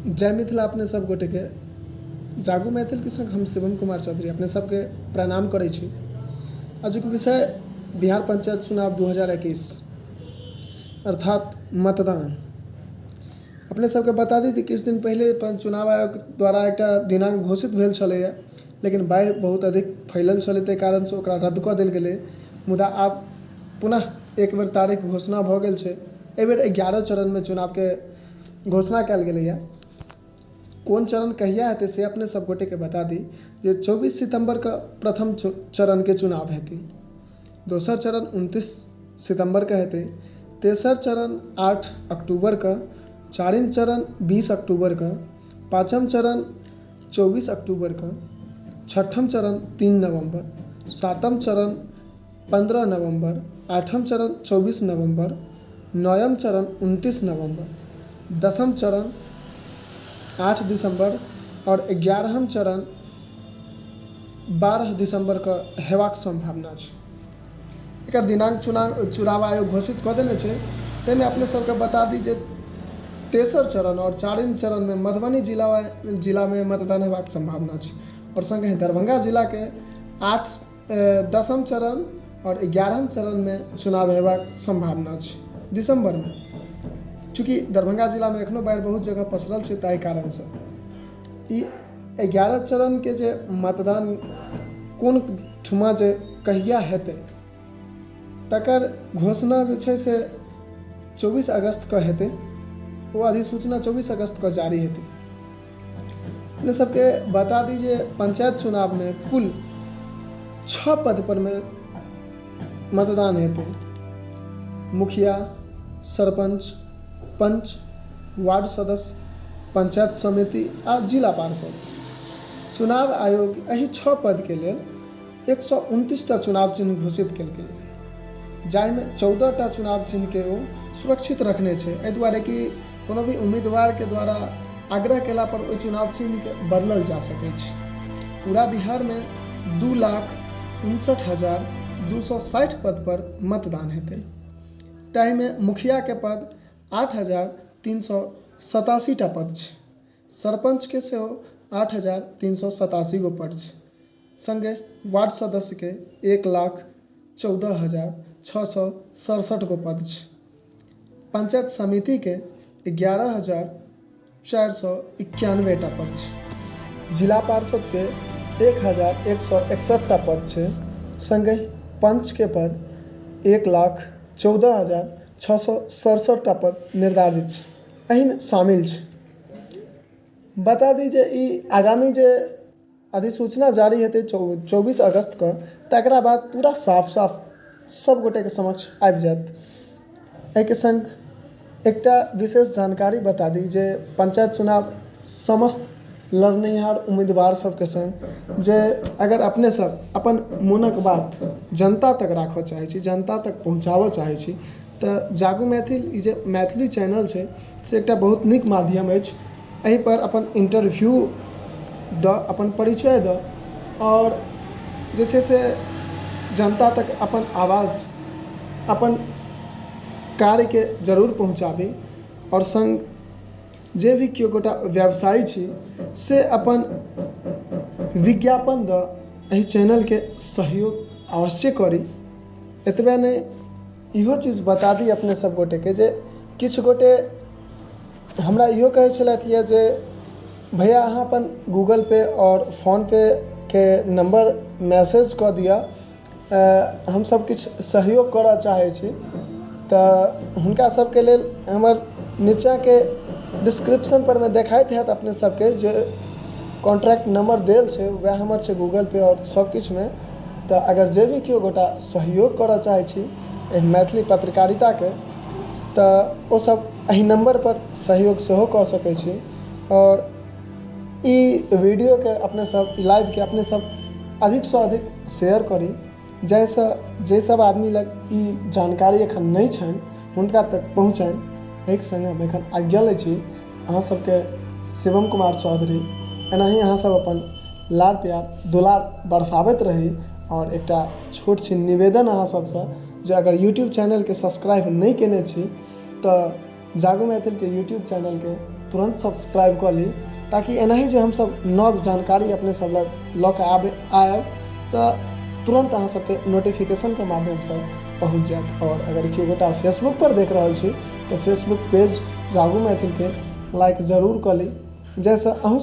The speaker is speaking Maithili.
जय मिथिला। अपने सब गोटेके जागू मैथिलके संग हम शिवम कुमार चौधरी अपने सबके प्रणाम करै छी। आजुक विषय बिहार पंचायत चुनाव 2021 अर्थात मतदान। अपने सबके बता दी कि किछु दिन पहिले चुनाव आयोग द्वारा एकटा दिनांक घोषित भेल छलैए, लेकिन बाढ़ि बहुत अधिक फैलल छलै, ताहि कारणसँ ओकरा रद्द कऽ देल गेलै। मुदा आब पुनः एक बेर तारीख घोषणा भऽ गेल छै। एहिबेर 11 चरणमे चुनावके घोषणा कयल गेलैए। कोन चरण कहिया हेतै से अपने सब गोटेके बता दी जे 24 सितम्बरके प्रथम चरणके चुनाव हेतै, दोसर चरण 29 सितम्बरके हेतै, तेसर चरण 8 अक्टूबरके, चारिम चरण 20 अक्टूबरके, पाँचम चरण 24 अक्टूबरके, छठम चरण 3 नवम्बर, सातम चरण 15 नवम्बर, आठम चरण 24 नवम्बर, नवम चरण 29 नवम्बर, दसम चरण 8 दिसम्बर आओर 11म चरण 12 दिसम्बरके हेबाक सम्भावना छै। एकर दिनांक चुनाव आयोग घोषित कऽ देने छै। ताहिमे अपने सबके बता दी जे तेसर चरण आओर चारिम चरणमे मधुबनी जिलामे मतदान हेबाक सम्भावना छै आओर सङ्गहि दरभंगा जिलाके 10म चरण आओर 11म चरणमे चुनाव हेबाक सम्भावना छै दिसम्बरमे। चूँकि दरभंगा जिलामे एखनो बाढ़ि बहुत जगह पसरल छै, ताहि कारणसँ ई 11 चरणके जे मतदान कोन ठुमा जे कहिया हेतै तकर घोषणा जे छै से 24 अगस्तके हेतै। ओ अधिसूचना 24 अगस्तके जारी हेतै। अपने सबके बता दी जे पंचायत चुनावमे कुल 6 पद पर मे मतदान हेतै। मुखिया, सरपंच, पंच, वार्ड सदस्य, पंचायत समिति आ जिला पार्षद। चुनाव आयोग एहि 6 पदके लेल 129टा चुनाव चिन्ह घोषित केलकै, जाहिमे 14टा चुनाव चिन्हके ओ सुरक्षित रखने छै, एहि दुआरे कि कोनो भी उम्मीदवारके द्वारा आग्रह केला पर ओहि चुनाव चिन्हके बदलल जा सकै छै। पूरा बिहारमे 2,59,260 पद पर मतदान हेतै। ताहिमे मुखियाके पद 8,387टा पद छै, सरपञ्चके सेहो 8,387 गो पद छै, सङ्गे वार्ड सदस्यके 1,14,667 गो पद छै, पंचायत समितिके 11,491टा पद छै, जिला पार्षदके 1,161टा पद छै, सङ्गहि पंचके पद 1,14,667टा पद निर्धारित छै, एहिमे शामिल छै। बता दी जे ई आगामी जे अधिसूचना जारी हेतै 24 अगस्तके, तकरा बाद पूरा साफ साफ सब गोटेके समक्ष आबि जायत। एहिके सङ्ग एकटा विशेष जानकारी बता दी जे पंचायत चुनाव समस्त लड़निहार उम्मीदवार सबके सङ्ग जे अगर अपने सब अपन मोनक बात जनता तक राखऽ चाहै छी, जनता तक पहुँचाबऽ चाहै छी, तऽ जागू मैथिल ई जे मैथिली चैनल छै से एकटा बहुत नीक माध्यम अछि। एहिपर अपन इंटरव्यू दऽ, अपन परिचय दऽ आओर जे छै से जनता तक अपन आवाज, अपन कार्यके जरूर पहुँचाबी। आओर सङ्ग जे भी केओ गोटा व्यवसायी छी से अपन विज्ञापन दऽ एहि चैनलके सहयोग अवश्य करी। एतबे नहि, इहो चीज बता दी अपने सब गोटेके जे किछु गोटे हमरा इहो कहै छलथि यऽ जे भैया अहाँ अपन गूगल पे आओर फोन पे के नम्बर मैसेज कऽ दिअ, हमसब किछु सहयोग करऽ चाहै छी। तऽ हुनका सबके लेल हमर नीचाँके डिस्क्रिप्शन परमे देखाइत हैत अपने सबके जे कॉन्ट्रैक्ट नम्बर देल छै, वएह हमर छै गूगल पे आओर सब किछुमे। तऽ अगर जे भी केओ गोटा सहयोग करऽ चाहै छी एहि मैथिली पत्रकारिताके, तऽ ओसब एहि नम्बरपर सहयोग सेहो कऽ सकै छी। आओर ई वीडियोके अपने सब, ई लाइवके अपने सब अधिकसँ अधिक शेयर करी, जाहिसँ जे सब आदमी लग ई जानकारी एखन नहि छनि हुनका तक पहुँचनि। एहिके सङ्गे हम एखन आज्ञा लै छी। अहाँ सबके शिवम कुमार चौधरी। एनाही अहाँ सब अपन लाड़ प्यार दुलार बरसाबैत रही। आओर एकटा छोट छिन निवेदन अहाँ सबसँ जे अगर यूट्यूब चैनलके सब्सक्राइब नहि केने छी तऽ जागू मैथिलके यूट्यूब चैनलके तुरन्त सब्सक्राइब कऽ ली, ताकि एनाही जे हमसब नव जानकारी अपने सब लग लऽ कऽ आबै आयब तऽ तुरन्त अहाँ सबके नोटिफिकेशनके माध्यमसँ पहुँच जायत। आओर अगर केओ गोटा फेसबुकपर देख रहल छी तऽ फेसबुक पेज जागू मैथिलके लाइक जरूर कऽ ली, जाहिसँ अहूँ